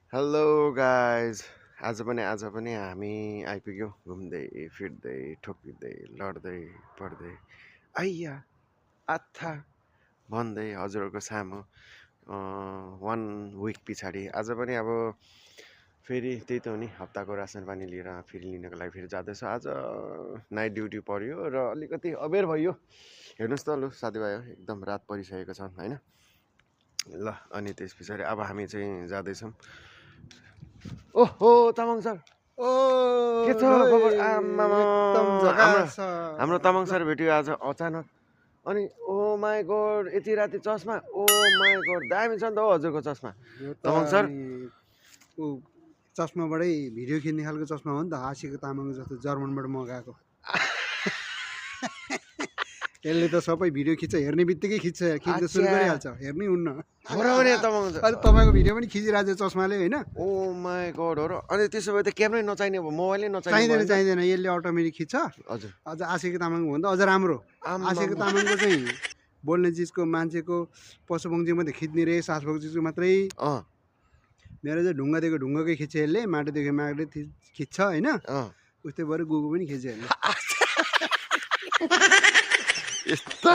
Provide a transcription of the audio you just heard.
Hello guys आज पनि हामी आइपुग्यौँ घुम्दै फिर्दै ठोकिँदै लड्दै पड्दै आइया आत्था भन्दै हजुरहरूको सामु 1 विक पछाडि आज पनि अब फेरि त्यही त हो नि हप्ताको रासन पानी लिएर फेरि लिनको लागि फेरि जाँदैछ। आज नाइट ड्युटी पऱ्यो र अलिकति अबेर भयो। हेर्नुहोस् त लु साथीभाइ एकदम रात परिसकेको छ होइन। ल अनि त्यस पछाडि अब हामी चाहिँ जाँदैछौँ। ओहो तामाङ सर ओ के छ भाइ, खबर? आमामा एकदम हाम्रो झकास छ। हाम्रो तामाङ सर भेट्यो आज अचानक। अनि ओ माई गॉड यति राति चस्मा, ओ माई गॉड दामी छ नि त हौ हजुरको चस्मा यो त तामाङ सर। अनि ऊ चस्माबाटै भिडियो खिच्ने खालको चस्मा हो नि त, हाँसेको तामाङको जस्तो जर्मनबाट मगाएको। यसले त सबै भिडियो खिच्छ, हेर्ने बित्तिकै खिच्न सुरु अच्छा। गरिहाल्छ, हेर्नै हुन्न। हो र भने तामाङ सर। अहिले तपाईँको भिडियो पनि खिचिरहेको छ चस्माले होइन। ओ माई गॉड हो र। अनि त्यसो भए त क्यामेरै नचाहिने भयो, मोबाइलै नचाहिने चाहिँदैन भयो नि त? चाहिँदैन, यसले अटोमेटिक खिच्छ। हजुर अझ आशेको तामाङको भन्दा अझ राम्रो। आम्मामा। आशेको तामाङको चाहिँ बोल्ने चिजको, मान्छेको, पशुपक्षी मात्रै खिच्ने रे, सासपक्षीको मात्रै। अँ मेरो चाहिँ ढुङ्गादेखि ढुङ्गाकै खिच्छ यसले, माटोदेखि माटो खिच्छ होइन। अँ उस्तै भएर गुगु पनि खिच्यो यसले। यस्तो